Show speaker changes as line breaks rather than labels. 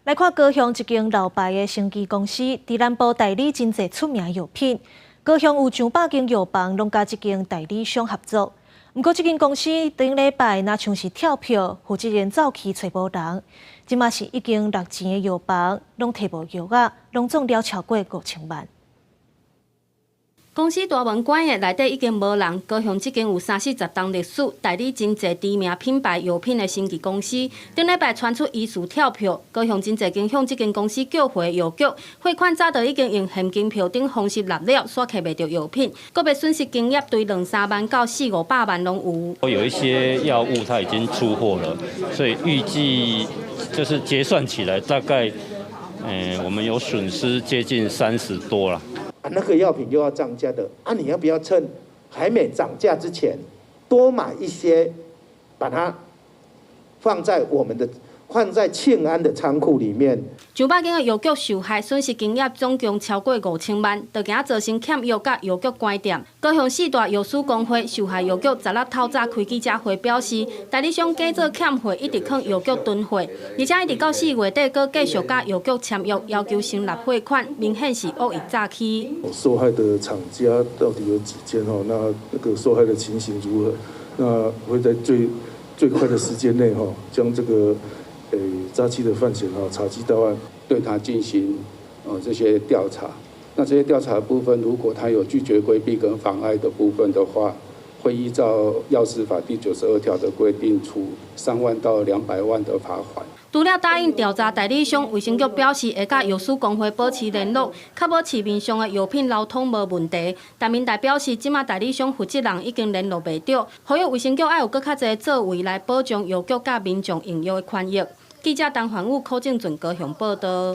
來看高雄一間老牌的生技公司，佇南部代理真濟出名藥品。高雄有上百間藥房攏佮這間代理商合作。毋過這間公司頂禮拜若像是跳票，負責人走去揣無人，這馬是已經落錢的藥房，攏提無藥仔，攏總了超過5000萬。
公司大門關的內底已經無人。高雄這間有三四十冬歷史、代理真濟知名品牌藥品的生技公司，頂禮拜傳出疑似跳票。高雄真濟間向這間公司叫貨的藥局，貨款早就已經用現金票等方式納了，煞提袂著藥品，閣欲損失金額對兩三萬到四五百萬攏有。
有一些藥物它已經出貨了，所以預計就是結算起來大概，我們有損失接近30多啦。
啊，那個藥品又要漲價的，啊，你要不要趁還沒漲價之前多買一些，把它放在我們的放在慶安的倉庫裡面。
上百間的藥局受害，損失金額總共超過5000萬，就驚造成欠藥佮藥局關店。高雄四大藥師公會受害藥局十六透早開記者會表示，代理商假做欠貨，一直囥藥局囤貨，而且一直到4月底，閣繼續佮藥局簽約，要求先納貨款，明顯是惡意詐欺。
受害的廠家到底有幾間？哦，那個受害的情形如何？那會在最最快的時間內，哈，將這個詐欺的犯嫌哈查緝到案，
對他進行這些調查。那這些調查的部分，如果他有拒絕規避跟妨礙的部分的話，會依照藥師法第92條的規定，處3萬到200萬的罰款。
除了答應調查代理商，衛生局表示會佮藥師公會保持聯絡，確保市面上的藥品流通無問題。但明大表示，這馬代理商負責人已經聯絡袂著，呼籲衛生局愛有閣較濟作為來保障藥局佮民眾用藥的權益。記者陳環武、柯正俊高雄報導。